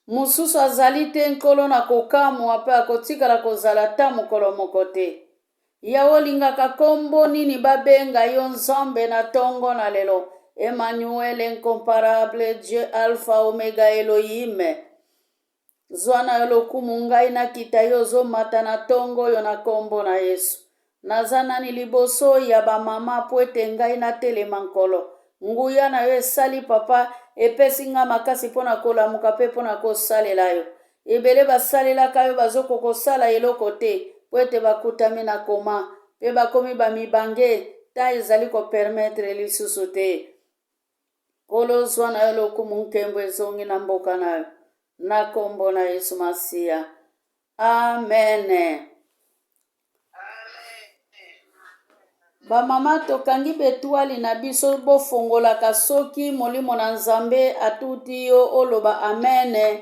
Mosusu azali te, Nkolo, na kokamwa, mpe akotikala kozala ata mokolo moko te. Yawe, olingaka kombo nini babenga yo Nzambe na tongo na lelo? Emmanuel, incomparable Dieu, Alpha, Omega, Elohim. Zwa na yo lokumu, ngai nakita, yo ozomata na tongo oyo na kombo na Yesu. Naza nani liboso ya ba mama po ete ngai natelema Nkolo? Nguya na yo esali papa, epesi ngai makasi mpo na kolamuka mpe mpo na kosalela yo. Ebele basalelaka yo bazokoka kosala eloko te mpo ete bakutami na koma mpe bakomi ba mibange, temps ezali ko permettre lisusu te. Nkolo zwa na yo lokumu, nkembo ezongi na mboka na yo na kombo na Yesu Masiya. Amen. Ba mama tokangi betwali na biso bofongolaka soki molimo na Nzambe atuti yo oloba amen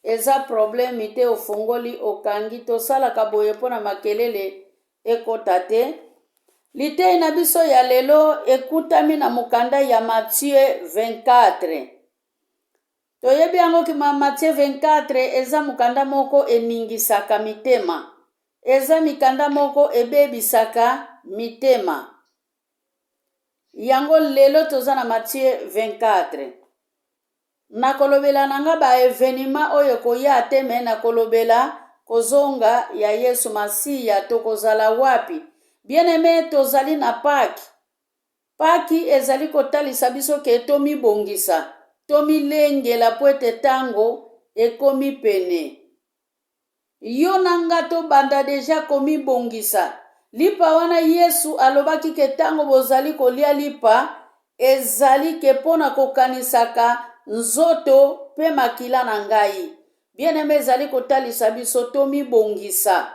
eza problème te ofongoli okangi tosalaka boye mpo na makelele ekota te Litei na biso ya lelo ekutami na mokanda ya Matthieu 24. Toyebi yango kima Matthieu 24 eza mokanda moko eningisaka mitema. Eza mikanda moko ebebisaka mitema. Yango lelo toza na Matthieu 24. Nakolobela na nga ba evenima oyo ekoya te me nakolobela kozonga ya Yesu Masiya tokozala wapi? Bien aime tozali na Pake. Paki ezali kotalisa biso ke tomibongisa, tomilengela mpo ete tango ekomi pene. Yo na nga tobanda deja komibongisa. Lipa wana Yesu alobaki ke tango bozali kolia lipa, ezali ke mpo na kokanisaka nzoto mpe makila na ngai. Bien aime ezali kotalisa biso tomibongisa.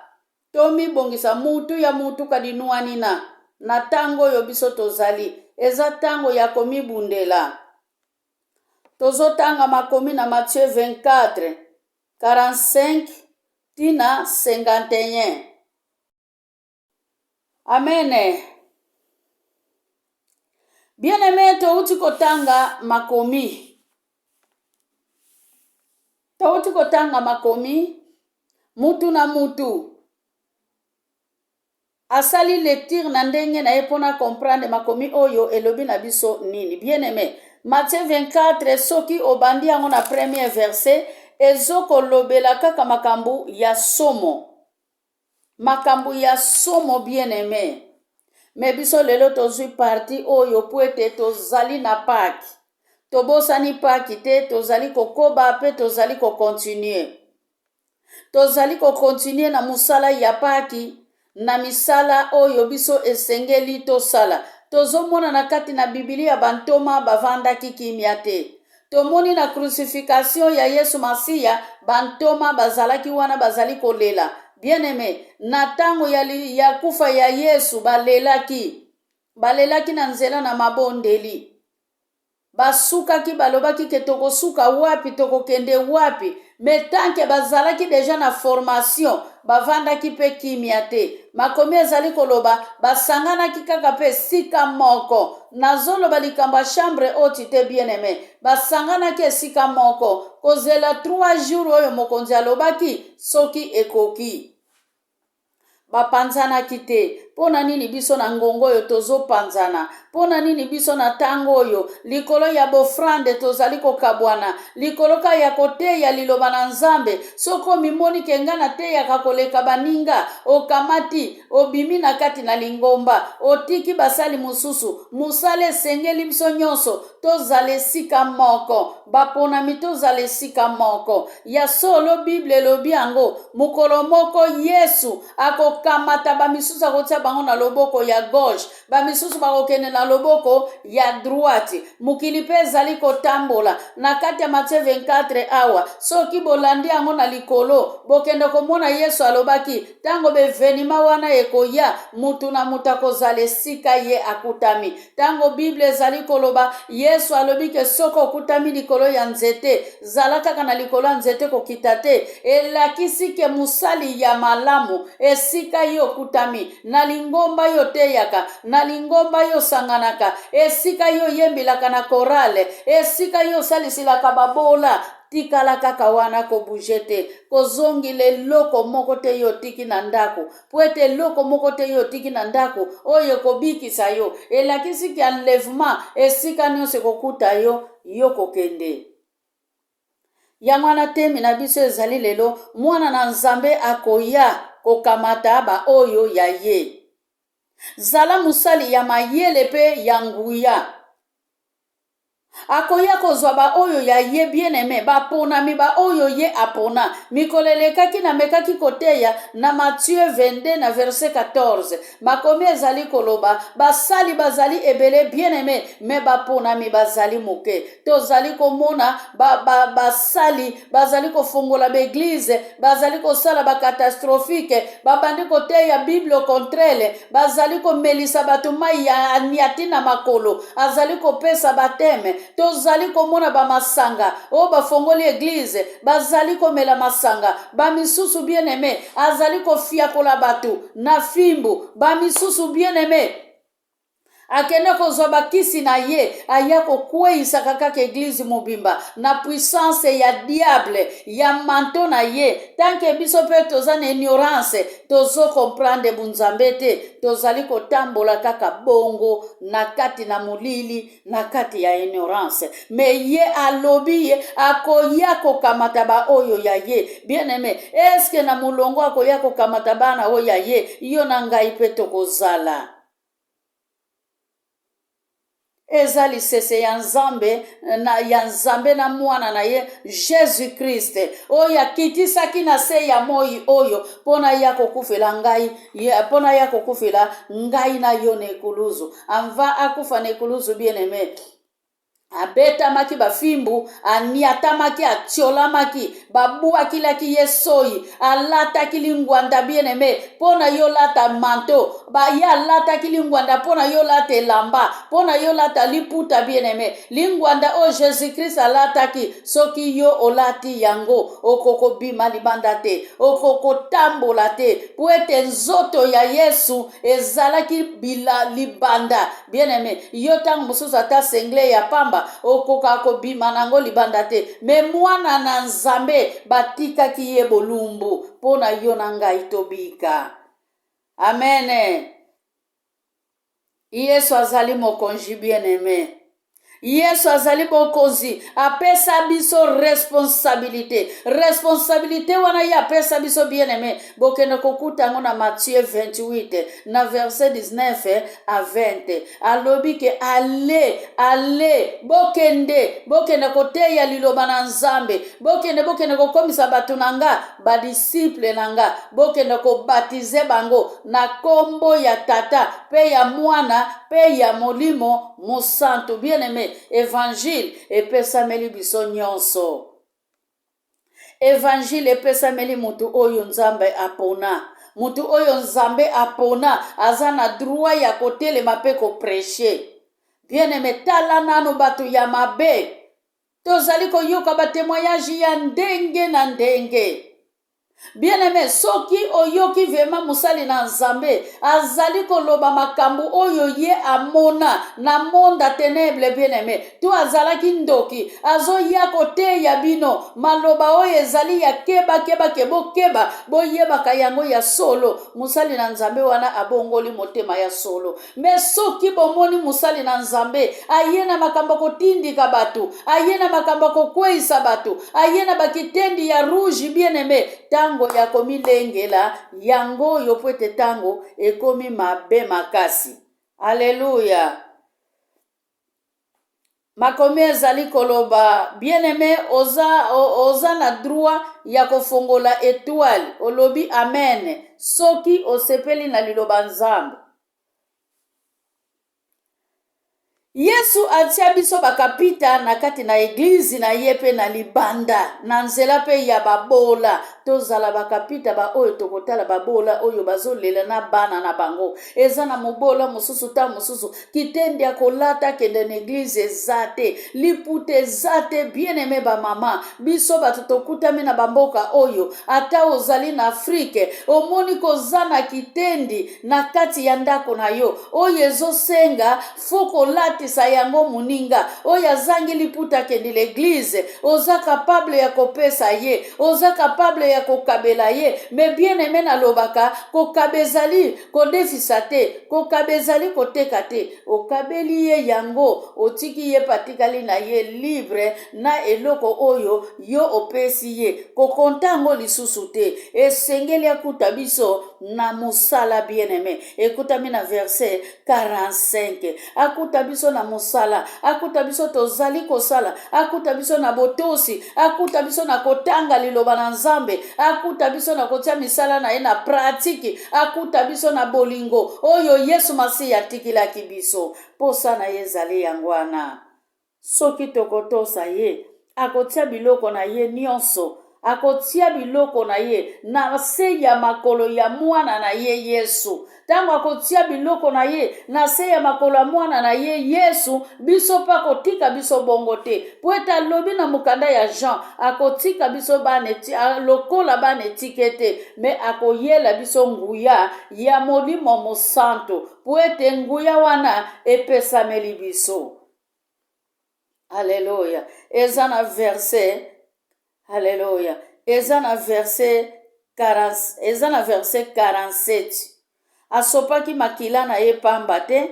Tomibongisa mutu ya mutu kadinuanina na tango oyo biso tozali. Eza tango ya komibundela. Tozotanga makomi na Matthieu 24, 45 ti na 51. Amen. Bien aime, touti kotanga makomi. Touti kotanga makomi mutu na mutu asali lecture na ndenge na ye mpo na comprendre makomi oyo elobi na biso nini. Bien aime, Matthieu 24 soki obandi yango na premier verset ezokolobela kaka makambo ya somo. Makambo ya somo bien aime. Me biso lelo tozwi parti oyo mpo ete tozali na Paki. Tobosani Paki te, tozali kokoba mpe tozali kokontinue. Tozali kokontinue na mosala ya Paki, na misala oyo biso esengeli tosala. Tozomona na kati na Biblia bantoma bavandaki kimia te. Tomoni na crucifixion ya Yesu Masiya, bantoma bazalaki wana bazali kolela. Bien-aime, na tango ya, ya kufa ya Yesu balelaki. Balelaki na nzela na mabondeli. Basukaki, balobaki ke tokosuka wapi, tokokende wapi. Mais tant que bazalaki deja na formation, bavandaki pe kimia te. Makomi ezali koloba basanganaki kaka pe esika moko. Nazoloba likambo ya chambre haute te bien aime. Basanganaki esika moko kozela 3 jours oyo mokonzi alobaki soki ekoki. Bapanzanaki te. Mpo na nini biso na ngonga oyo tozopanzana? Mpo na nini biso na ntango oyo, likolo ya bofrande, tozali kokabwana? Likolo kaka ya koteya Liloba na Nzambe. Soki omimoni ke ngai nateyaka koleka baninga, okamati, obimi na kati na lingomba, otiki basali mosusu. Mosala esengeli biso nyonso tozala esika moko. Baponami tozala esika moko. Ya solo, Biblia elobi yango. Mokolo moko Yesu akokamata bamisusu akotia bango na loboko ya gauche, bamisusu bakokende na loboko ya droite. Mokili mpe ezali kotambola na kati ya Matthieu 24 awa. Soki bolandi yango na likolo, bokende komona Yesu alobaki ntango bevenima wana ekoya, mutu na mutu akozala esika ye akutami. Ntango Biblia ezali koloba, Yesu alobi ke soki okutami likolo ya nzete, zala kaka na likolo ya nzete, kokita te. Elakisi ke mosali ya malamu esika Esika yo okutami, na lingomba yo oteyaka, na lingomba yo osanganaka, esika yo oyembelaka na chorale, esika yo osalisilaka babola, tikala kaka wana, kobouger te, kozongila eloko moko te yo otiki na ndako, mpo ete eloko moko te yo otiki na ndako oyo ekobikisa yo. Elakisi ke enlèvement esika nyonso ekokuta yo, yo kokende. Yango wana temi na biso ezali lelo, mwana na Nzambe akoya kokamata baoyo ya ye. Zala mosali ya mayele mpe ya nguya. Akoya kozwa baoyo ya ye, bien-aimé, baponami, baoyo ye apona. Mikolo elekaki namekaki koteya na Matthieu 22 na verset 14. Makomi ezali koloba basali bazali ebele, bien-aimé, mais baponami bazali moke. Tozali komona basali ba, ba bazali kofongola baéglises, bazali kosala bacatastrophique, babandi koteya Bible contraire, bazali komelisa bato mai ya aniati na makolo, azali kopesa baptême. Tozali komona bamasanga oyo bafongoli église, bazali komela masanga. Bamisusu, bien-aimé, azali kofiakola bato na fimbu. Bamisusu, bien-aimé, akende kozwa bakisi na ye, aya kokweyisaka kaka église mobimba na puissance ya diable ya manto na ye. Tant que biso mpe toza na ignorance, tozocomprendre bunzambe te, tozali kotambola kaka bongo na kati na molili, na kati ya ignorance. Mais ye alobi ye akoya kokamata baoyo ya ye. Bien-aimé, est-ce na molongo akoya kokamata bana oyo ya ye, yo na ngai mpe tokozala? Eza lisese ya Nzambe na, ya Nzambe na mwana na ye Jésus Christ, oyo akitisaki na se ya moi oyo mpo na ya kokufela ngai, mpo na ya kokufela ngai na yo na ekuluzu. Avant akufa na ekuluzu, bien-aimé, abetamaki bafimbu, aniatamaki, atiolamaki, babwakilaki ye soi, alataki lingwanda. Bien-aimé, mpo na yo lata manteau, ye alataki lingwanda mpo na yo lata elamba, mpo na yo lata liputa. Bien-aimé, lingwanda oyo Jésus Christ alataki, soki yo olati yango, okokobima libanda te, okokotambola te, mpo ete nzoto ya Yesu ezalaki bila libanda. Bien-aimé, yo ntango mosusu ata singlet ya pamba okoka kobima nango libanda te, mais mwana na Nzambe batikaki ye bolumbu mpo na yo na ngai tobika. Amen. Yesu azali mokonzi. Bien-aimé, Yesu azali bokonzi. Apesa biso responsabilité. Responsabilité wana ye apesa biso, bien-aimé, bokende kokuta yango na Matthieu 28 na verset 19 à 20. Alobi ke allez, allez, bokende, bokende koteya liloba na Nzambe, bokende, bokende kokomisa bato na nga badisciples na nga, bokende kobaptiser bango na nkombo ya Tata mpe ya Mwana mpe ya Molimo Mosantu. Bien-aimé, évangile epesameli biso nyonso. Évangile epesameli motu oyo Nzambe apona. Motu oyo Nzambe apona aza na droit ya kotelema mpe koprêcher. Bien-aimé, tala nano bato ya mabe, tozali koyoka batémoignage ya ndenge na ndenge. Bien-aimé, soki oyoki vraiment mosali na Nzambe azali koloba makambo oyo ye amona na monde ya ténèbres, bien-aimé, to azalaki ndoki, azoya koteya bino maloba oyo ezali ya keba, keba, ke bokeba, boyebaka yango ya solo. Mosali na Nzambe wana abongoli motema ya solo. Mais soki bomoni mosali na Nzambe aye na makambo kotindika bato, aye na makambo kokweyisa bato, aye na bakitendi ya rouge, bien-aimé, ntango ya komilengela yango oyo, po ete ntango ekomi mabe makasi. Aleluya. Makomi ezali koloba, bien-aimé, oza, oza na droit ya kofongola étoile, olobi amen soki osepeli na liloba Nzambe. Yesu atia biso bakapita na kati na église na ye mpe na libanda na nzela mpe ya babola. Tozala bakapita baoyo tokotala babola oyo bazolela na bana na bango. Eza na mobola mosusu ta mosusu kitendi ya kolata akende na eglize eza te, liputa eza te. Bien aime bamama, biso bato tokutami na bamboka oyo, ata ozali na Afrike, omoni koza na kitendi na kati ya ndako na yo oyo ezosenga fo kolatisa yango moninga oyo azangi liputa akende l'eglise, oza kapable ya kopesa ye, oza kapable ya kokabela ye. Me bien aime, nalobaka kokaba ezali kodefisa te, kokaba ezali koteka te. Okabeli ye yango, otiki ye patikali na ye libre na eloko oyo yo opesi ye, kokonta yango lisusu te. Esengeli akuta biso na mosala. Bien aime, ekutami na verset 45. Akuta biso na mosala, akuta biso tozali kosala, akuta biso na botosi, akuta biso na kotanga liloba na Nzambe, akuta biso na kotia misala na ye na pratiki, akuta biso na bolingo oyo Yesu Masiya atikilaki biso. Posa na ye ezali yango wana. Soki tokotosa ye, akotia biloko na ye nyonso, akotia biloko na ye na se ya makolo ya mwana na ye Yesu. Ntango akotia biloko na ye na se ya makolo ya mwana na ye Yesu, biso mpe akotika biso bongo te, mpo ete alobi na mokanda ya Jean, akotika biso bana lokola bana etike te, me akoyela biso nguya ya Molimo Mosantu, mpo ete nguya wana epesameli biso. Aleluya. Eza na verset, aleluya, eza na verset 40, eza na verset 47. Asopaki makila na ye pamba te,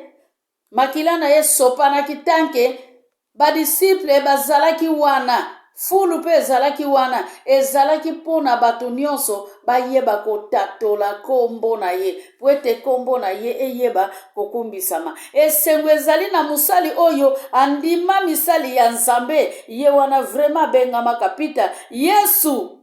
makila na ye esopanaki tanke badisiple bazalaki wana, fulu mpe ezalaki wana, ezalaki mpo na bato nyonso bayeba kotatola nkombo na ye, mpo ete nkombo na ye eyeba kokumbisama. Esengo ezali na mosali oyo andima misali ya Nzambe. Ye wana vraimen abengama kapita Yesu.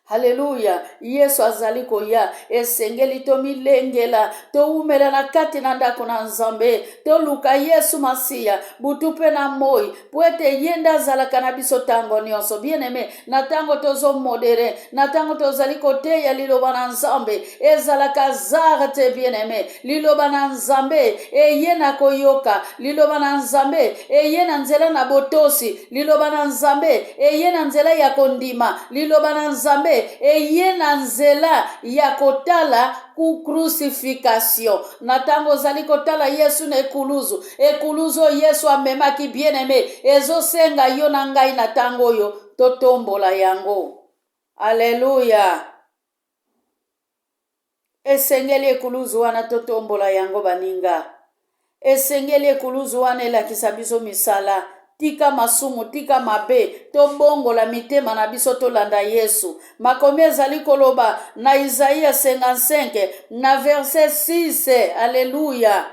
Haleluya! Yesu azali koya. Esengeli tomilengela, towumela na kati na ndako na Nzambe, toluka Yesu Masiya butu mpe na moi, mpo ete ye nde azalaka na biso ntango nyonso. Bien aime, na ntango tozomodere, na ntango tozali koteya liloba na Nzambe, ezalaka hasard te. Bien aime, liloba na Nzambe eye na koyoka, liloba na Nzambe eye na nzela na botosi, liloba na Nzambe eye na nzela ya kondima, liloba na Nzambe eye na nzela ya kotala ku crucifixion. Na ntango ozali kotala Yesu na ekuluzu, ekuluzu oyo Yesu amemaki, bien aime, ezosenga yo na ngai na ntango oyo totombola yango. Aleluya. Esengeli ekuluzu wana totombola yango, baninga. Esengeli ekuluzu wana elakisa biso misala. Tika masumu, tika mabe, tobongola mitema na biso, tolanda Yesu. Makomi ezali koloba na Isaia 55 na verset 6. Aleluya.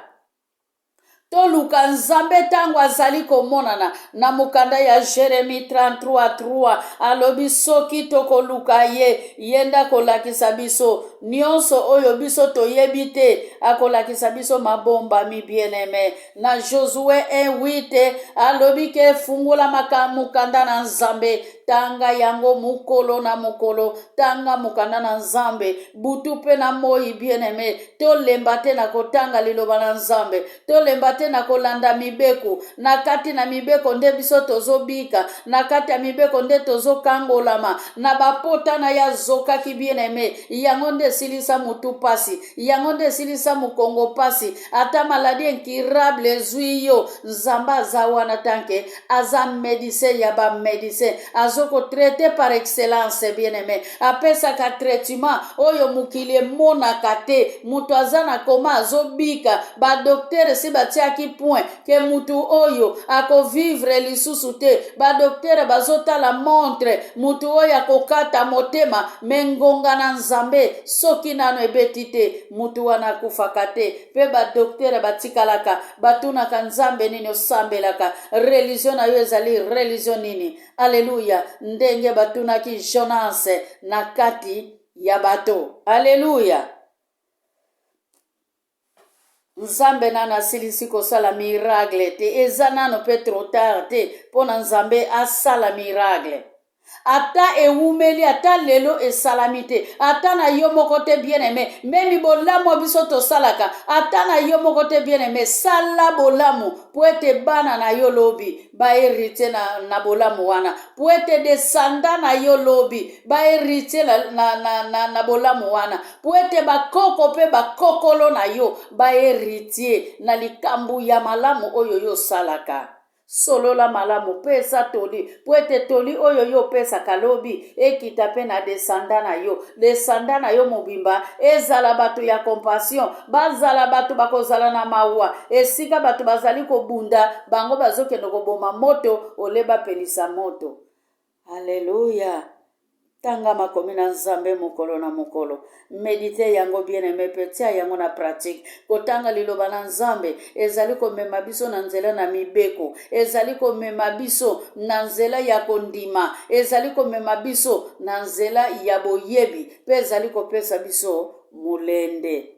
Toluka Nzambe ntango azali komonana. Na mokanda ya Jeremi 33:3 alobi, soki tokoluka ye, ye nde akolakisa biso nyonso oyo biso toyebi te, akolakisa biso mabombami. Bien-aime, na Josue 1:8 alobi ke fungola mokanda na Nzambe, tanga yango mokolo na mokolo, tanga mokanda na Nzambe butu mpe na moi. Bien-aime, tolemba te na kotanga liloba na Nzambe, tolemba te na kolanda mibeko. Na kati na mibeko nde biso tozobika, na kati ya mibeko nde tozokangolama. Na bapota na ye azokaki. Bien-aime, yango nde esilisa motu pasi, yango nde esilisa mokongo pasi. Ata maladie incurable ezwi yo, Nzambe aza wana, tanke aza médecin ya bamédecin, azokotraite par excellence. Bien aimé, apesaka traitement oyo mokili emonaka te. Moto aza na koma, azobika, badoktere esi batiaki point ke mutu oyo akovivre lisusu te. Badoktere bazotala montre, mutu oyo akokata motema, me ngonga na Nzambe soki nano ebeti te, mutu wana akufaka te. Mpe badoktere batikalaka batunaka, Nzambe nini osambelaka? Religion na yo ezali religion nini? Aleluya. Ndenge batunaki Jonas na kati ya bato. Aleluya. Nzambe nano asilisi kosala miracle te, eza nano mpe trop tard te mpo na Nzambe asala miracle. Ata ewumeli, ata lelo esalami te, ata na yo moko te, bien aime. Memi bolamu biso tosalaka, ata na yo moko te, bien aime. Sala bolamu po ete bana na yo lobi ba heritier na bolamu wana, po ete descendant na yo lobi ba heritier na bolamu wana, po ete bakoko pe bakokolo na yo ba heritier na likambo ya malamu oyo yo osalaka. Solola malamu, pesa toli, po ete toli oyo yo opesaka lobi ekita pe na descendant na yo. Descendant na yo mobimba ezala bato ya compassion, bazala bato bakozala na mawa. Esika bato bazali kobunda, bango bazokende koboma moto ole bapelisa moto. Alleluia. Tanga makomi na Nzambe mokolo na mokolo. Medite yango, bien-aime, mpe tia yango na pratique. Kotanga liloba na Nzambe ezali komema biso na nzela na mibeko, ezali komema biso na nzela ya kondima, ezali komema biso na nzela ya boyebi, mpe ezali kopesa biso molende.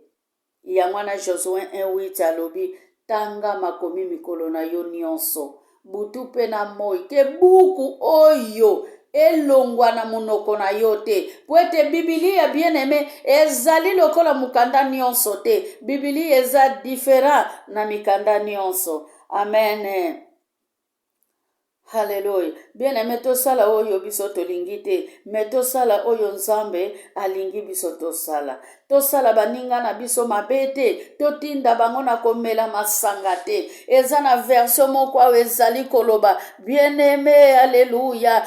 Yango wana Josue 1:8 alobi, Tanga makomi mikolo na yo nyonso, butu mpe na moi, ke buku oyo elongwa na monoko na yo te. Mpo ete Bibilia, bien-aime, ezali lokola mokanda nyonso te. Bibilia eza different na mikanda nyonso. Amen. Haleluya. Bien aime, tosala oyo biso tolingi te, me tosala oyo Nzambe alingi biso tosala. Tosala baninga na biso mabe te, totinda bango na komela masanga te. Eza na version moko awa ezali koloba, bien aime, haleluya.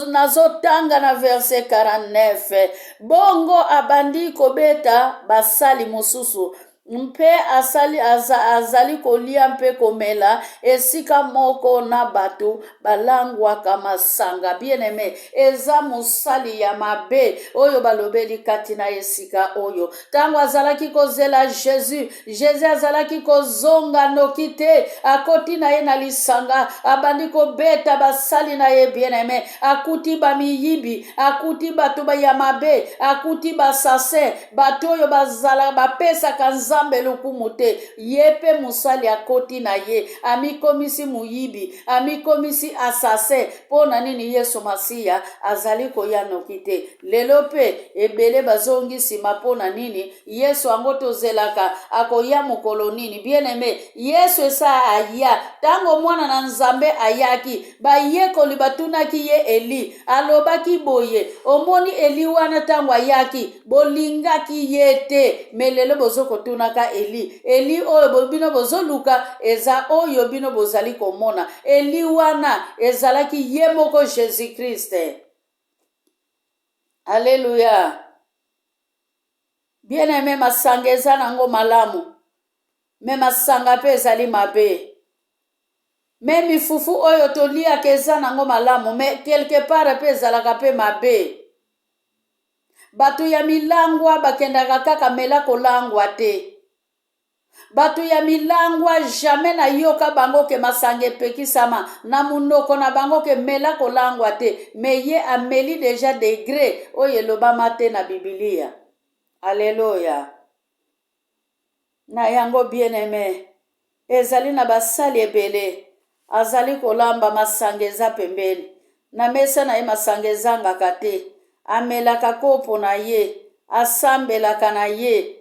Nazotanga na verset 49. Bongo abandi kobeta basali mosusu mpe asali azali kolia mpe komela esika moko na bato balangwaka masanga. Bien-aime, eza mosali ya mabe oyo balobeli kati na esika oyo. Ntango azalaki kozela Jesus, Jesus azalaki kozonga noki te, akoti na ye na lisanga, abandi kobeta basali na ye. Bien-aime, akuti bamiyibi, akuti bato ya mabe, akuti basase, bato oyo bazala bapesaka Nzambe lokumu te. Ye mpe mosali akoti na ye, amikomisi moyibi, amikomisi assassin. Mpo na nini Yesu Masiya azali koya noki te? Lelo mpe ebele bazongi nsima. Mpo na nini Yesu yango tozelaka akoya mokolo nini? Bien-aime, Yesu esa aya. Ntango mwana na Nzambe ayaki, bayekoli batunaki ye Eli. Alobaki boye, omoni Eli wana ntango ayaki, bolingaki ye te, me lelo bozo kotunaka Eli. Eli oyo bino bozoluka eza oyo bino bozali komona. Eli wana ezalaki ye moko Jesus Christ. Alleluia. Bien-aime, masanga eza nango malamu, me masanga mpe ezali mabe. Me mifufu oyo toliaka eza nango malamu, me quelque part mpe ezalaka mpe mabe. Bato ya milangwa bakendaka kaka mela kolangwa te. Bato ya milangwa jamais nayoka bango ke masanga epekisama na munoko na bango ke mela kolangwa te, me ye ameli deja degre oyo elobama te na Bibilia. Alleluia. Na yango, bien-aime, ezali na basali ebele, azali kolamba, masanga eza pembeni na mesa na ye, masanga ezangaka te, amelaka kopo na ye, asambelaka na ye.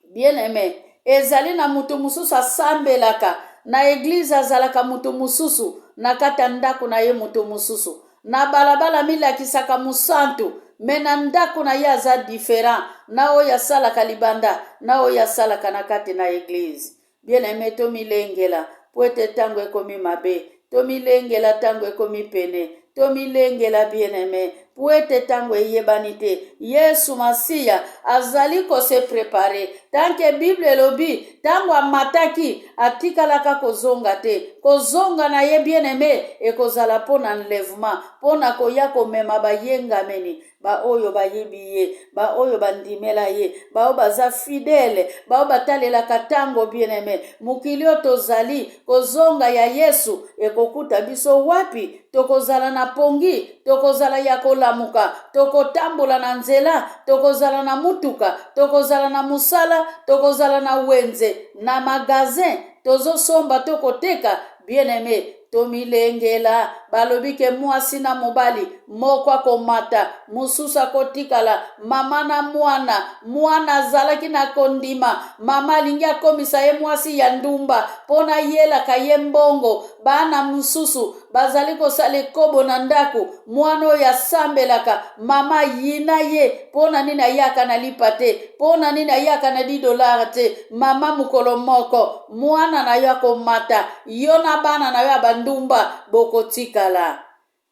Bien-aime, ezali na moto mosusu asambelaka na eglize, azalaka moto mosusu na kati ya ndako na ye, moto mosusu na balabala milakisaka mosantu, me na ndako na ye aza different na oyo asalaka libanda na oyo asalaka na kati na eglize. Bien-aime, tomilengela po ete ntango ekomi mabe, tomilengela ntango ekomi pene, tomilengela, bien-aime, po ete ntango eyebani te. Yesu Masiya azali kose prepare. Tanke Bible elobi, ntango amataki atikalaka kozonga te. Kozonga na ye, bien-aime, ekozala mpo na enlèvement, mpo na koya komema bayengameni, baoyo bayebi ye, baoyo bandimela ye, baoyo baza fidele, baoyo batalelaka ntango. Bien-aime, mokili oyo tozali, kozonga ya Yesu ekokuta biso wapi? Tokozala na pongi, tokozala ya kolamuka, tokotambola na nzela, tokozala na mutuka, tokozala na mosala, tokozala na wenze, na magazin, tozosomba to koteka. Bien-aime, tomilengela. Balobi ke mwasi na mobali moko akomata, mosusu akotikala, mama na mwana. Mwana azalaki na kondima, mama alingi akomisa ye mwasi ya ndumba mpo na yelaka ye mbongo. Bana mosusu bazali kosala ekobo na ndako, mwana oyo asambelaka, mama ayina ye mpo na nini ayaka na lipa te, mpo na nini ayaka na 10 dollar te. Mama, mokolo moko mwana na yo akomata, yo na bana na yo ya bandumba bokotikala.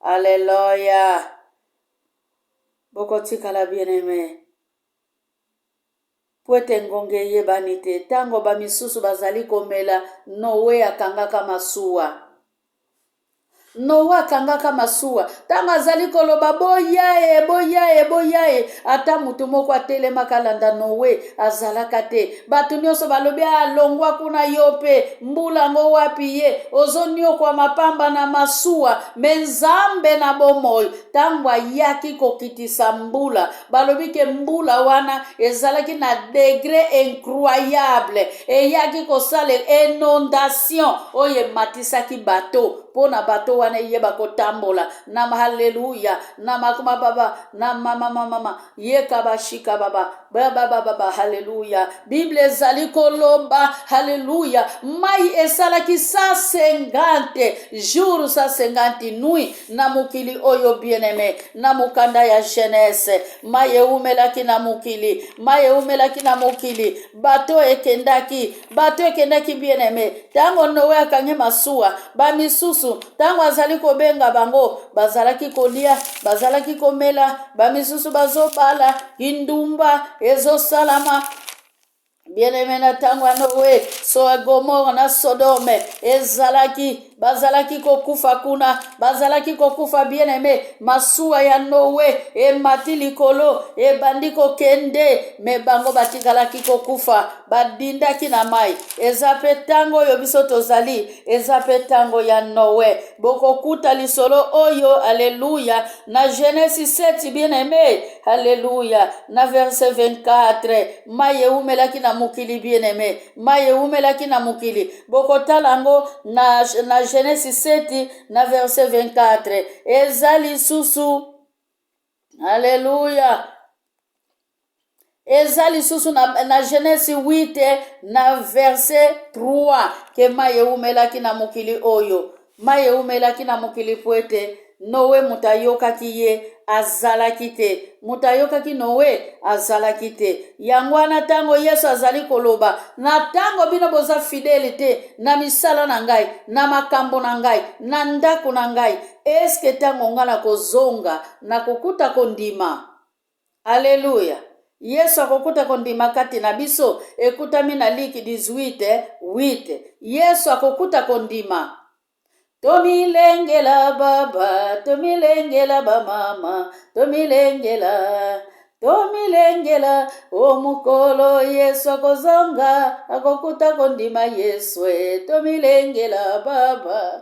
Aleluya, bokotikala, bien-aimé, po ete ngonga eyebani te. Ntango bamisusu bazali komela, Noe akangaka masuwa. Noa akangaka masuwa. Ntango azali koloba: "Boya e, boya e, boya e", ata motu moko atelemaka alanda Noe azalaka te. Bato nyonso balobi: "Alongwa kuna, yo mpe mbula yango wapi? Ye ozoniokwa mapamba na masuwa." Me Nzambe na bomoi, ntango ayaki kokitisa mbula, balobi ke mbula wana ezalaki na degré incroyable, eyaki kosala inondation oyo ematisaki bato, mpo na bato wana eyeba kotambola na, haleluya, na makomababa na mamamamama yekabashika baba babababa. Haleluya! Bible ezali koloba, haleluya, mai esalaki 150 jours, 150 nuit na mokili oyo. Bien-aimé, na mokanda ya Genèse, mai ewumelaki na mokili, mai ewumelaki na mokili, bato ekendaki, bato ekendaki. Bien-aimé, ntango Noe akangi masuwa, bamisusu, ntango azali kobenga bango, bazalaki kolia, bazalaki komela, bamisusu bazobala, kindumba ezosalama. Bien-aimé, na ntango ya Noe, so Gomore na Sodome ezalaki, bazalaki kokufa kuna, bazalaki kokufa. Bien-aimé, masuwa ya Noe emati likolo, ebandi kokende, me bango batikalaki kokufa, badindaki na mai. Eza mpe ntango oyo biso tozali, eza mpe ntango ya Noe. Bokokuta lisolo oyo, aleluya, na Genèse 7, bien-aimé, aleluya, na verset 24. Mai ewumelaki na mokili, bien-aimé, mai ewumelaki na mokili. Bokotala yango na Genèse 7 na verset 24. Eza lisusu, aleluya, eza lisusu na Genèse 8 na verset 3, ke mai ewumelaki na mokili oyo. Mai ewumelaki na mokili po ete Noe, moto ayokaki ye azalaki te, moto ayokaki Noe azalaki te. Yango wana, ntango Yesu azali koloba: "Na ntango bino boza fidèle te na misala na ngai, na makambo na ngai, na ndako na ngai, eske ntango ngai nakozonga, nakokuta kondima?" Aleluya! Yesu akokuta kondima kati na biso? Ekutami na Liki 18 8. Yesu akokuta kondima. Tomilengela baba, tomilengela bamama, tomilengela, tomilengela o mokolo Yesu akozonga, akokuta kondima Yesu e. Tomilengela baba,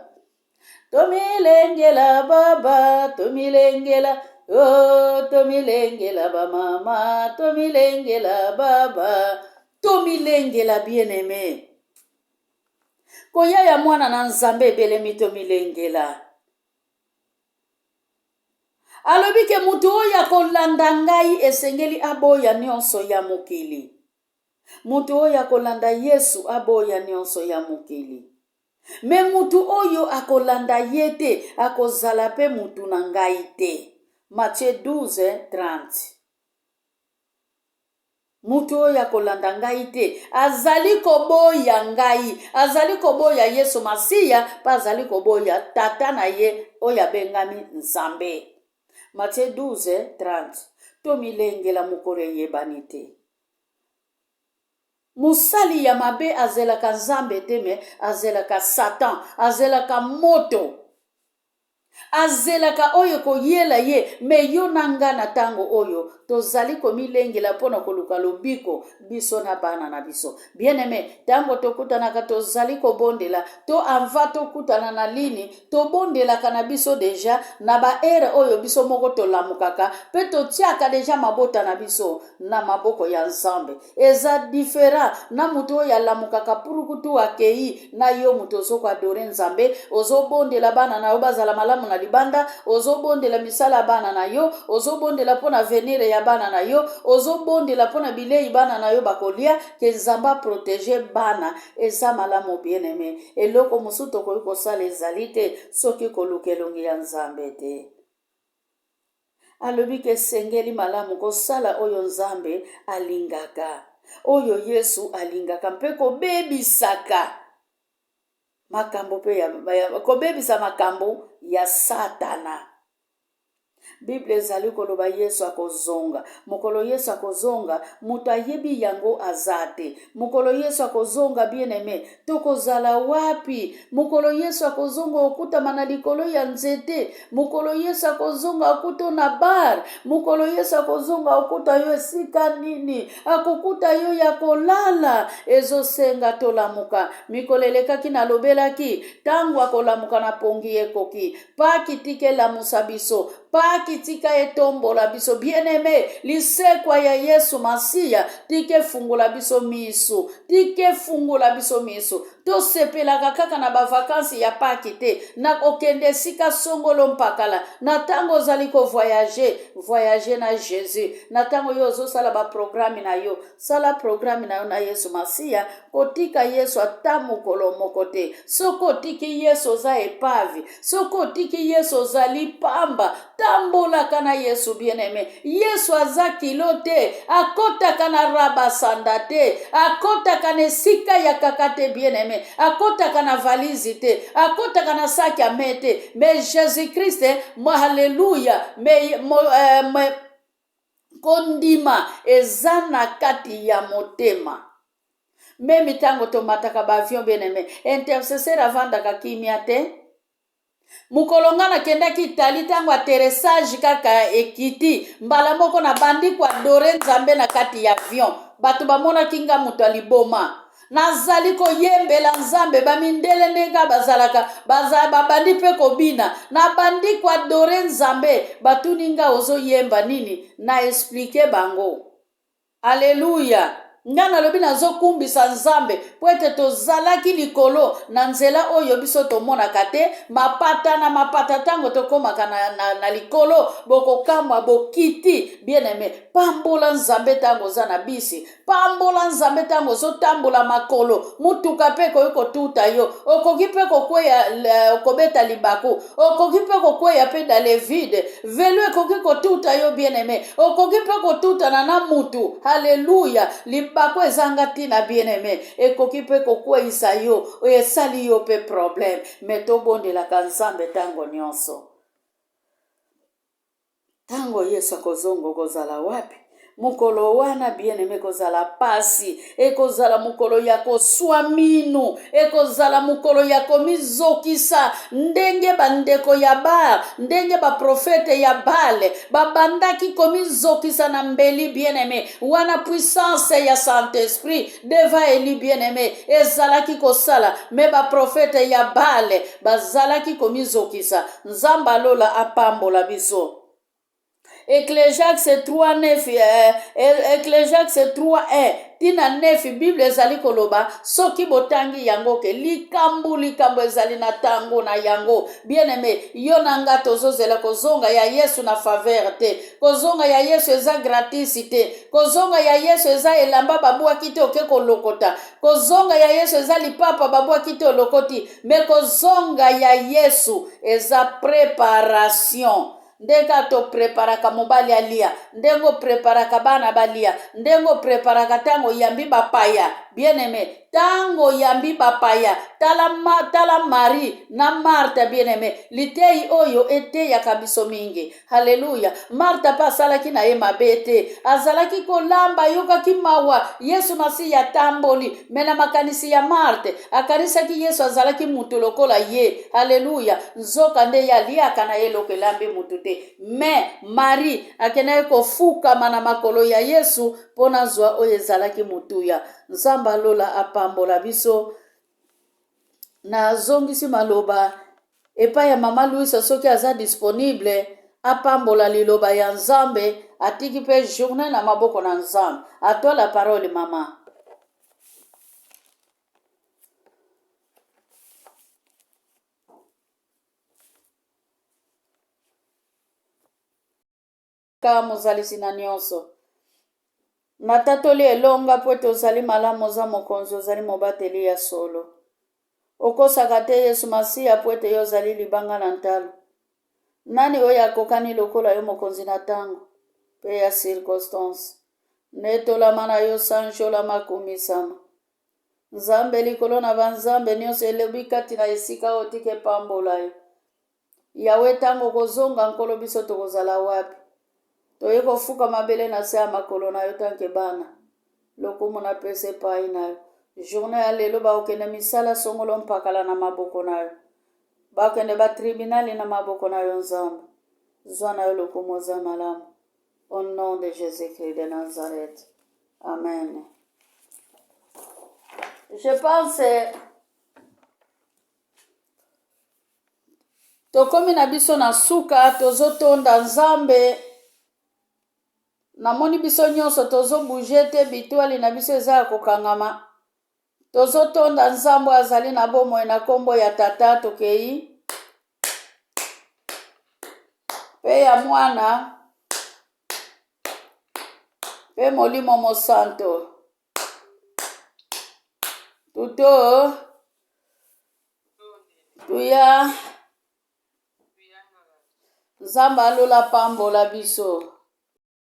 tomilengela baba, tomilengela o, tomilengela bamama, tomilengela baba, tomilengela. Bien-aimé, koya ya mwana na Nzambe ebelemi, tomilengela. Alobi ke motu oyo akolanda ngai esengeli aboya nyonso ya mokili. Motu oyo akolanda Yesu aboya nyonso ya mokili. Me mutu oyo akolanda ye te akozala mpe mutu na ngai te. Matthieu 12 30. Mutu oyo akolanda ngai te azali koboya ngai, azali koboya Yesu Masiya, mpe azali koboya tata na ye oyo abengami Nzambe. Matthieu 12 30. Tomilengela, mokolo eyebani te. Mosali ya mabe azelaka Nzambe te, me azelaka Satan, azelaka moto, azelaka oyo koyela ye. Me yo na nga, na ntango oyo tozali komilengela mpo na koluka lobiko, biso na bana na biso. Bien-aimé, ntango tokutanaka, tozali kobondela to avant tokutana na lini, tobondelaka na biso déjà na baheure oyo biso moko tolamukaka, mpe totiaka déjà mabota na biso na maboko ya Nzambe. Eza différent na moto oyo alamukaka purukutu akei na yo. Moto ozokoadorer Nzambe, ozobondela bana na yo bazala malamu. malamu na libanda, ozobondela misala ya bana na yo, ozobondela mpo na avenir ya bana na yo, ozobondela mpo na bilei bana na yo bakolia, ke Nzambe aprotege bana. Eza malamu bien aime. Eloko mosusu tokoki kosala ezali te soki koluka elongi ya Nzambe te. Alobi ke esengeli malamu kosala oyo Nzambe alingaka, oyo Yesu alingaka mpe kobebisaka makambo mpe ya, ya, kobebisa makambo ya Satana. Biblia ezali koloba Yesu akozonga. Mokolo Yesu akozonga, moto ayebi yango aza te. Mokolo Yesu akozonga, bien-aime, tokozala wapi? Mokolo Yesu akozonga, okutama na likolo ya nzete. Mokolo Yesu akozonga, okuta na bar. Mokolo Yesu akozonga, okuta yo esika nini? Akokuta yo ya kolala. Ezosenga tolamuka. Mikolo elekaki nalobelaki ntango akolamuka na pongi ekoki. Paki tika elamusa biso, Paki tika etombola biso. Bien-aime, lisekwa ya Yesu Masiya tika efungola biso miso, tika efungola biso miso. Tosepelaka kaka na bavakansi ya Paki te, na kokende esika songolo mpakala. Na ntango ozali kovoyage, voyage na Jesus. Na ntango yo ozosala baprograme na yo, sala programe na yo na Yesu Masiya. Kotika Yesu ata mokolo moko te. Soki otiki Yesu oza epave. Soki otiki Yesu ozali pamba. Tambolaka na Yesu bien-aime. Yesu aza kilo te, akotaka na rabasanda te, akotaka na esika ya kaka te bien-aime, akotaka na valise te, akotaka na saki ya me te. Mais Jésus-Christ, haleluya, mais, mo, eh, me, kondima eza na kati ya motema. Meme ntango tomataka ba avion bien aime, intercesseur avandaka kimia te. Mokolo nga nakendaki Italie, ntango atterrissage kaka ekiti, mbala moko nabandi koadore Nzambe na kati ya avion. Bato bamonaki nga moto ya liboma. Nazali koyembela Nzambe, bamindele ndenge kaka bazalaka, baza, babandi mpe kobina. Nabandi koadore Nzambe, batuni nga ozoyemba nini? Na explike bango. Aleluya! Ngai nalobi nazokumbisa Nzambe mpo ete tozalaki likolo na nzela oyo biso tomonaka te, mapata na mapata. Ntango tokomaka na, na, na likolo, bokokamwa bokiti. Bien-aime, pambola Nzambe ntango oza na bisi, pambola Nzambe ntango ozotambola makolo. Motuka mpe ekoki kotuta yo, okoki mpe kokweya, kobeta libaku, okoki mpe kokweya mpe dans le vide. Velo ekoki kotuta yo bien-aime, okoki mpe kotutana na mutu. Haleluya! Libaku ezanga ntina bien-aime, ekoki mpe kokweisa yo, esali yo mpe problème. Me tobondelaka Nzambe ntango nyonso. Ntango Yesu akozonga, okozala wapi? Mokolo wana bien-aime ekozala pasi, ekozala mokolo ya koswa minu, ekozala mokolo ya komizokisa, ndenge bandeko ya Baal, ndenge baprofete ya Baal babandaki komizokisa na mbeli bien-aime. Wana puissance ya Saint-Esprit devant Eli bien-aime ezalaki kosala, me baprofete ya Baal bazalaki komizokisa. Nzambe alola apambola biso. Ecclesiaste 3 9, eh, Ecclesiaste 3 1 tina 9, Bible ezali koloba soki botangi yango ke likambo likambo ezali na tango na yango. Bien-aimé, yo na nga tozozela kozonga ya Yesu na faveur te. Kozonga ya Yesu eza gratis te. Kozonga ya Yesu eza elamba babwaki te oke kolokota. Kozonga ya Yesu eza lipapa babwaki te olokoti. Me kozonga ya Yesu eza preparation. Ndenge kaka topreparaka mobali alia, ndenge opreparaka bana balia, ndenge opreparaka ntango oyambi bapaya. Bien-aime, ntango oyambi bapaya, tala, ma, tala Marie na Marthe. Bien-aime, liteyi oyo eteyaka biso mingi. Haleluya. Marthe mpe asalaki na ye mabe te, azalaki kolamba, ayokaki mawa. Yesu Masiya atamboli, me na makanisi ya Marthe akanisaki Yesu azalaki mutu lokola ye. Haleluya. Nzoka nde ye aliaka na ye eloko elambi mutu te. Me Marie akendaki kofukama na makolo ya Yesu mpo nazwa oyo ezalaki motuya. Nzambe alola apambola biso. Nazongisi maloba epai ya mama Luisa, soki aza disponible apambola liloba ya Nzambe, atiki mpe journée na maboko na Nzambe. À toi la parole mama. Ka mozalisi na nyonso. Natatoli elonga mpo ete ozali malamu, oza mokonzi, ozali mobateli ya solo. Okosaka te Yesu Masiya mpo ete yo ozali libanga na ntalo. Nani oyo akokani lokola yo mokonzi na ntango mpe ya circonstance? Netolama na yo sanjolama kumisama. Nzambe likolo na banzambe nyonso elobi kati na esika oyo tika epambola yo. Yawe, ntango okozonga, Nkolo, biso tokozala wapi? Toye kofuka mabele na se ya makolo na yo tanke bana. Lokumu napesa epai na yo. Journée ya lelo bakokende misala songolo mpakala na maboko na yo. Bakende ba tribunali na maboko na yo Nzambe. Zwa na yo lokumu oza malamu. Au nom de Jésus-Christ de Nazareth. Amen. Je pense Tokomi na biso na suka tozotonda Nzambe namoni biso nyonso tozo bouge te bitwali na biso eza ya kokangama tozotonda Nzambe azali na bomoi na nkombo ya tata tokei mpe ya mwana mpe molimo mosanto tuto tuya nzambe alola pambola biso.